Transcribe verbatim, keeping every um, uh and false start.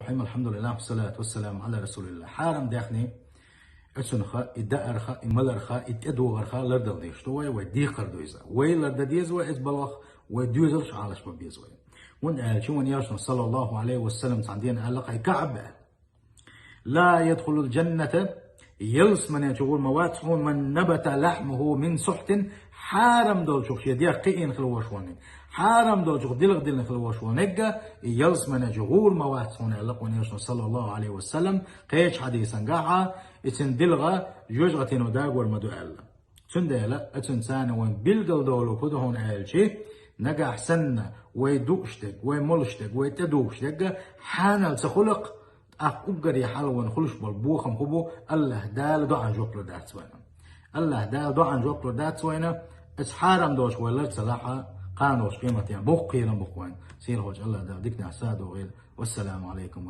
Айма алхьамдулиллахь, вассалату вассаламу Ӏала расулиллахь. Хьарам даьхни, оцунах, и даарах, и маларах, и тӀедогӀарах лардала дезаш ду вай, вай декхар ду иза. Вай ларда деза вай из балхах, вай доьзалш Ӏалашбан беза вай. ХӀунда аьлча вайна Элчано, саллаллаху Ӏалайхи ва саллам, цхьан дийнахьа аьлар-кх: «Каъб, ла ядхулул джанната, ялсмане чу гӀур ма вац хьона, ман набата лахьмуху мин сухьтин, хьарам долчух шен дегӀ кхиийна хила волаш волниг, хьарам долчух дилха диллина хила волаш волниг, и ялсмане чу гӀур ма вац хьона», аьлар-кх вайна Элчано, саллаллаху Ӏалайхи ва саллам, кхеча хьадисан тӀа, и цун дилха жоьжахатино дагор ма ду аьлла. Цундела оцунца вайна билггал долу хӀу ду хьуна аьлча, нагахь санна вай дууш дерг, вай молуш дерг, вай тӀедугӀуш дерг хьанал ца хуьлу-кх, тӀаккха уггаре хьалха вайна хуьлуш болу бохам хӀун бу, АллахӀ Дала доӀан жоп лур дац вайна. АллахӀ Дала доӀан жоп лур дац вайна, оцу хьарам долчух вай лар ца лахь, кхана долчу къематдийнахь боккха кхерам бу-кх вайна. Сийлахьчу АллахӀ Дала диканехь садогӀийла. Вассаламу Ӏалайкум ва